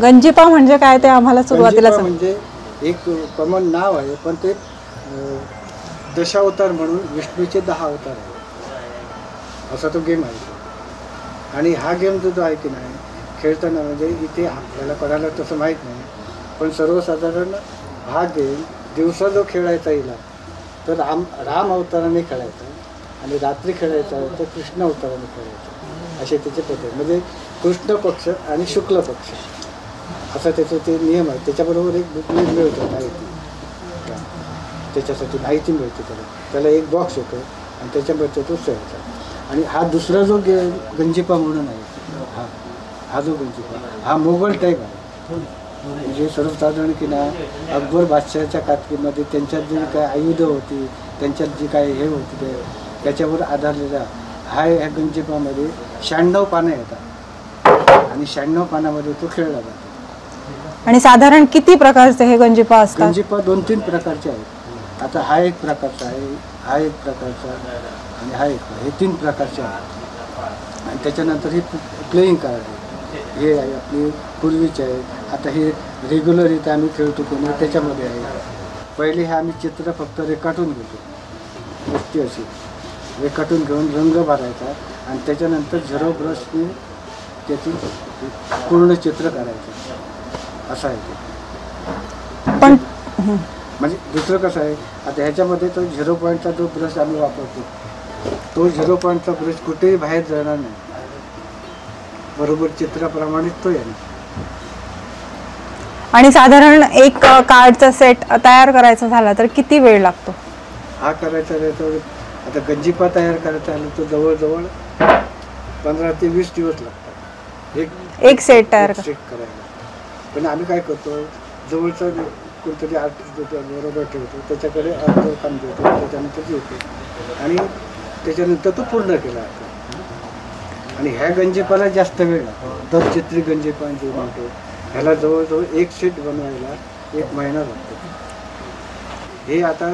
गंजिफा म्हणजे काय ते आम्हाला सुरुवातीला गंजिफा म्हणजे एक कॉमन नाव आहे, पण ते दशावतार म्हणून विष्णूचे 10 अवतार आहेत असा तो गेम आहे. आणि हा गेम जो आहे की नाही खेळताना म्हणजे इथे आपल्याला कोणाला तसं माहीत नाही, पण सर्वसाधारण हा गेम दिवसा जो खेळायचा येईल तर राम अवताराने खेळायचा आणि रात्री खेळायचा तर कृष्ण अवताराने खेळायचा, असे त्याचे पद्धत. म्हणजे कृष्ण पक्ष आणि शुक्ल पक्ष असा त्याचं ते नियम आहे. त्याच्याबरोबर एक बुकलेट मिळतो माहिती, त्याच्यासाठी माहिती मिळते त्याला. त्याला एक बॉक्स येतो आणि त्याच्यामध्ये तो खेळायचा. आणि हा दुसरा जो गंजिफा म्हणून आहे, हा जो गंजिफा हा मोगल टाईप आहे. म्हणजे सर्वसाधारण की ना अकबर बादशाहच्या कारकिर्दीमध्ये त्यांच्यात जी काय आयुधं होती, त्यांच्यात जी काय हे होती ते त्याच्यावर आधारलेला हा. ह्या गंजिफामध्ये 96 पानं येतात आणि 96 पानामध्ये तो खेळला जातो. आणि साधारण किती प्रकारचे हे गंजिफा असतात? गंजिफा 2-3 प्रकारचे आहेत. आता हा एक प्रकारचा आहे, हा एक प्रकारचा आणि हा एक, हे 3 प्रकारचे आहेत. आणि त्याच्यानंतर ही प्लेईंग कार्ड आहे, हे आहे आपली पूर्वीचे आहे. आता हे रेग्युलर इथं आम्ही खेळतो की नाही त्याच्यामध्ये आहे. पहिले हे आम्ही चित्र फक्त रेखाटून घेतो, वस्ती अशी रेखाटून घेऊन रंग भरायचा आणि त्याच्यानंतर झिरो ब्रशने त्याची पूर्ण चित्र करायचं, असं आहे ते. पण म्हणजे दुसरं कसं आहे, आता ह्याच्यामध्ये तो 0 पॉईंटचा जो ब्रश आम्ही वापरतो तो 0 पॉईंटचा ब्रश कुठेही बाहेर जाणार नाही, बरोबर चित्राप्रमाणेच तो येणार. आणि साधारण एक कार्डचा सेट तयार करायचा झाला तर किती वेळ लागतो? हा करायचा तर आता गंजिफा तयार करायचा आलं तर जवळजवळ 15 ते 20 दिवस लागतात एक सेट तयार करायला. पण आम्ही काय करतो, जवळचा कोणतरी आर्टिस्ट बरोबर ठेवतो, त्याच्याकडे अर्ध काम देतो, त्याच्यानंतर येतो आणि त्याच्यानंतर तो पूर्ण केला जातो. आणि ह्या गंजिफाला जास्त वेळ लागतो. दरचित्री गंजिफा जे म्हणतो ह्याला जवळजवळ एक सेट बनवायला 1 महिना लागतो. हे आता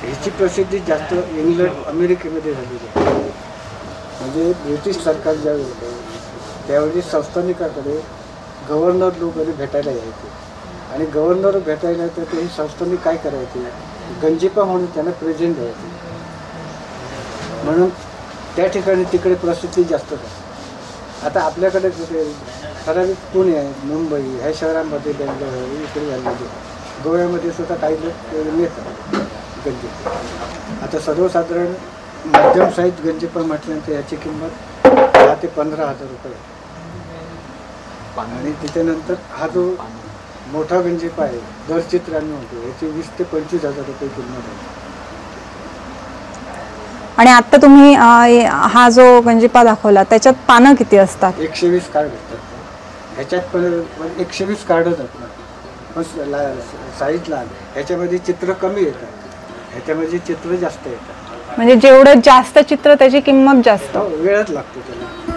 ह्याची प्रसिद्धी जास्त इंग्लंड अमेरिकेमध्ये झालेली आहे. म्हणजे ब्रिटिश सरकार ज्यावेळी होतं त्यावेळी संस्थानिकाकडे गव्हर्नर लोक भेटायला यायचे आणि गव्हर्नर भेटायला तर ते संस्थानिक काय करायचे, गंजिफा म्हणून त्यांना प्रेझेंट द्यायचे. म्हणून त्या ठिकाणी तिकडे प्रसिद्धी जास्त झाली. आता आपल्याकडे कुठे ठराविक पुणे आहे, मुंबई ह्या शहरांमध्ये, बेंगलोर इकडे झालेली, गोव्यामध्ये सुद्धा काही लोक मिळतात गंजिफा. आता सर्वसाधारण मध्यम साईज गंजिफा म्हटल्यानंतर ह्याची किंमत 10 ते 15 हजार रुपये. आणि त्याच्यानंतर हा जो मोठा गंजिफा आहे दरचित्र आम्ही म्हणतो, ह्याची 20 ते 25 हजार रुपये किंमत आहे. आणि आता तुम्ही हा जो गंजिफा दाखवला त्याच्यात पानं किती असतात? 120 कार्ड असतात ह्याच्यात, पण 120 कार्डच असणार, पण साईज लहान. ह्याच्यामध्ये चित्र कमी येतात, ह्याच्यामध्ये चित्र जास्त येतात. म्हणजे जेवढं जास्त चित्र त्याची किंमत जास्त, वेळच लागतो त्याला.